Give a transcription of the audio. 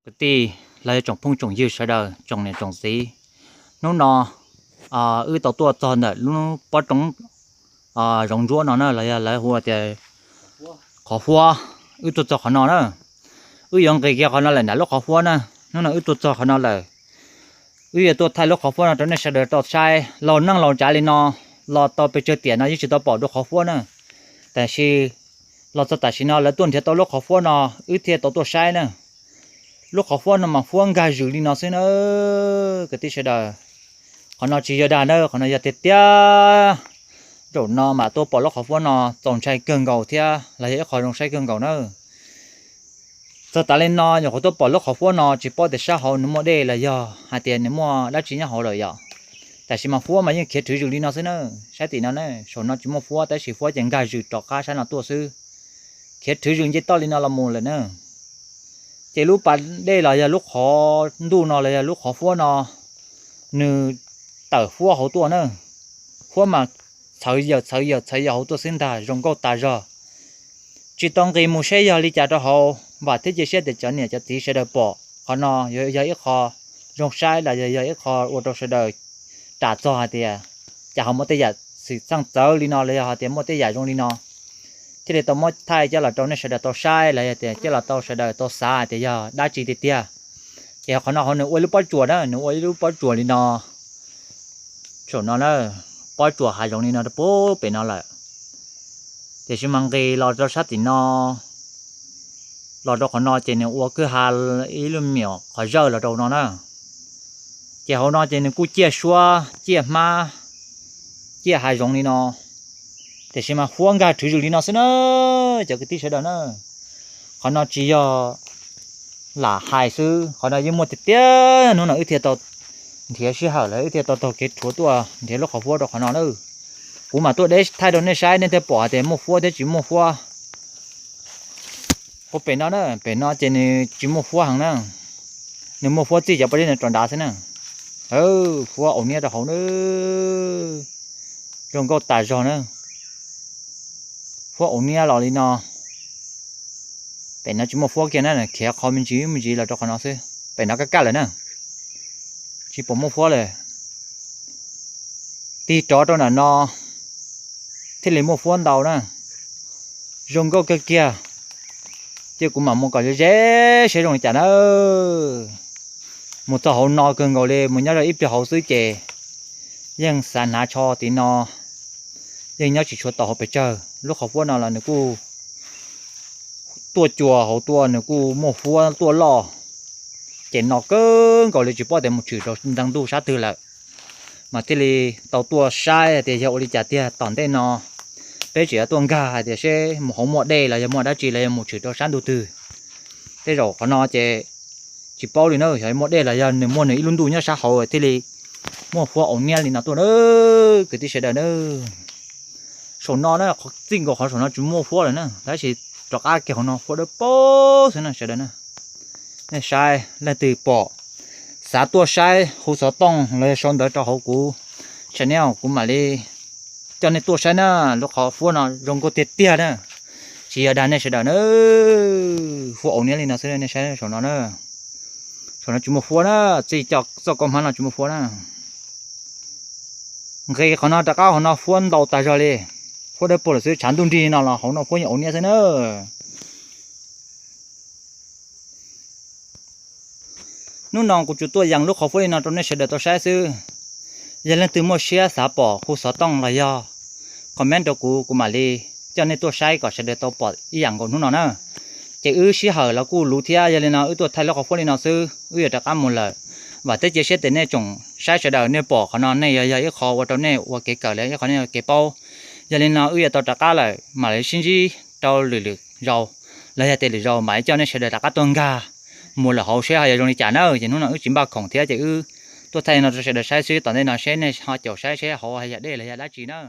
Kwv tij los yog tsoom phooj tsoom ywg sawv daws, tsoom niam tsoom txiv, hnub no wb tau tuaj txog ntawm lub pob roob zoov ntsuab no na, los yog lawv hu tias qhov huab. Wb tuaj txog qhov no na, wb yuav nqis kiag qhov no lawm nram lub qhov huab na. Hnub no wb tuaj txog qhov no lawm, wb yuav tuaj thaij lub qhov huab no rau nej sawv daws tau saib. Laus neej laus tsav li no, los tau pes tsawg tiam no yeej tsis tau pom dua qhov huab na. Tab sis los txog tam sim no lawv tuaj nrhiav tau lub qhov huab no, wb thiaj tau tuaj saib na. Lub qhov huab no mas huab nkag zws li no xwb na, kwv tij sawv daws. Qhov no tsis yog dag na, qhov no yog tiag tiag. Zaum no mas tuaj pom lub qhov huab no txaus ntshai kawg nkaus thiab los yog ib qho zoo saib kawg nkaus na. Txog tas li no nyuam qhuav tuaj pom lub qhov huab no, tsis paub tias sab hauv nws muaj dej los yog hais tias nws muaj dab tsi nyob hauv lawm yom. Tab sis mas huab mas yeej khiav rhwv zws li no xwb na. Saib tim no na, saum no tsis muaj huab tab sis huab ces nkag zws rov qab sab no tuaj xwb, khiav rhwv zws nce toj li no los mus lawm na. Ces lub pas dej los yog lub qhov ntuj no los yog lub qhov huab no, nws tawm huab hauv tuaj na. Huab mas txhawv yaws txhawv yaws txhawv yaws hauv tuaj xwb ntag, zoo nkauj tas zog. Tsis tau nqis mus saib yog li cas rau hauv, vam thiab cia siab tias cov niam cov txiv sawv daws pom qhov no yuav yog ib qho zoo saib los yog yog ib qho ua rau sawv daws ras txog hais tias cas ho muaj tej yam xwm txheej txawv li no los yog hais tias muaj tej yam zoo li no, thiaj li tau muab thaij coj los rau nej sawv daws tau saib los yog tias coj los tau sawv daws tau xav hais tias yog dab tsi tiag tiag. Ces qhov no hauv nws ua ib lub pob tsuas na, nws ua ib lub pob tsuas li no. Saum no na, pob tsuas hav zoov li no rau pem no lawm. Tiam sis mas nqis los rau sab tim no, los rau qhov no ces nws ua kwj ha ib lub me nyuam qhov zawj los rau no na. Ces hauv no ces nws kuj ciaj suab ciaj hmab ciaj hav zoov li no, tiam sis mas huab nkag rhwv zws li no xwb na, cov kwv tij sawv daws na. Qhov no tsis yog lam hais xwb, qhov no yeej muaj tiag tiag. Hnub no wb thiaj tau nrhiav sij hawm los wb thiaj tau taug kev rhuav tuaj nrhiav lub qhov huab rau qhov no na. Kuv mam tuaj deb thaij rau nej saib, nej thiaj pom hais tias muaj huab thiab tsis muaj huab. Ua pem no na, pem no ces nws tsis muaj huab heev na, nws muaj huab txij cov pob zeb no rau nrad xwb na. Huab aum niab rau hauv na, zoo nkauj tas zog na. Huab aum niab los li no. Pem no tsis muaj huab kiag na, khiav qhov me ntsis me ntsis los rau qhov no xwb, pem no kaj kaj lawm na, tsis pom muaj huab lawm. Tig rov rau nram no thiaj li muaj huab ntau na, zoo nkauj kawg kiag. Ces kuv mam mus kom ze ze saib zoo li cas na. Mus txog hauv no kawg nkaus li, mus nyob rau ib pliag hauv xwb ces yeej xav hnav tsho tim no, yeej nyob tsis tshua tau hauv pes tsawg. Lub qhov huab no los nws kuj tuaj cua hauv tuaj, nws kuj muaj huab tuaj loj, ces no kawg nkaus li tsis paub tias mus tshwm rau ntees ntuj sab twg lawm, mas thiaj li tau tuaj saib hais tias yog ua li cas tiag. Tom ntej no peb tseem yuav tuaj nkag hais tias seb mus hauv muaj dej los yog muaj dab tsi los yog mus tshwm rau sab ntuj twg. Tej zaum qhov no ces tsis paub li na, yog muaj dej los yog nws muaj nws ib lub ntuj nyob sab hauv thiaj li muaj huab aum niab li no tuaj na, kwv tij sawv daws na. Saum no na, txij nkaus qhov saum no tsis muaj huab lawm na, tab sis rov qab kiag hauv no huab dawb paug xwb na sawv daws na. Nej saib leej twg pom xav tuaj saib hu xov tooj los yog sau ntawv rau hauv kuv channel, kuv mam li coj nej tuaj saib na. Lub qhov huab no zoo nkauj tiag tiag na, tsis yog dag nej sawv daws na. Huab aum niab li no xwb, nej saib saum no na, saum no tsis muaj huab na, txij txoj koob hmab no tsis muaj huab na. Nqis qhov no rov qab hauv no huab ntau tas zog li, huab dawb paug lawm xwb, tshav ntuj nrig no los hauv no huab yeej aum niab xwb na. Hnub no kuv tsuas tuaj yees lub qhov huab li no rau nej sawv daws tau saib xwb. Yog leej twg muaj siab xav pom hu xov tooj los yog comment rau kuv, kuv mam li coj nej tuaj saib kom sawv daws tau pom ib yam nkaus hnub no na. Ces wb sij hawm los kuj luv thiab, yog li no wb tuaj thaij lub qhov huab li no xwb, wb yuav rov qab mus lawm. Vam thiab cia siab tias nej tsoom saib sawv daws nej pom qhov no nej yuav yog ib qho ua rau nej ua kev kawm los ib qho nej ua kev paub. Yog li no wb yuav tau rov qab lawm, mam li sib ntsib rau lwm lwm zaus, los yog tias lwm zaus mam li coj nej sawv daws rov qab tuaj nkag mus lawm hauv seb ho yuav zoo li cas na. Ces hnub no wb tsis npaj khoom thiab ces wb tuaj thaij no rau sawv daws saib xwb, tom ntej no seb nej ho caum saib seb hauv yog dej los yog dab tsi na.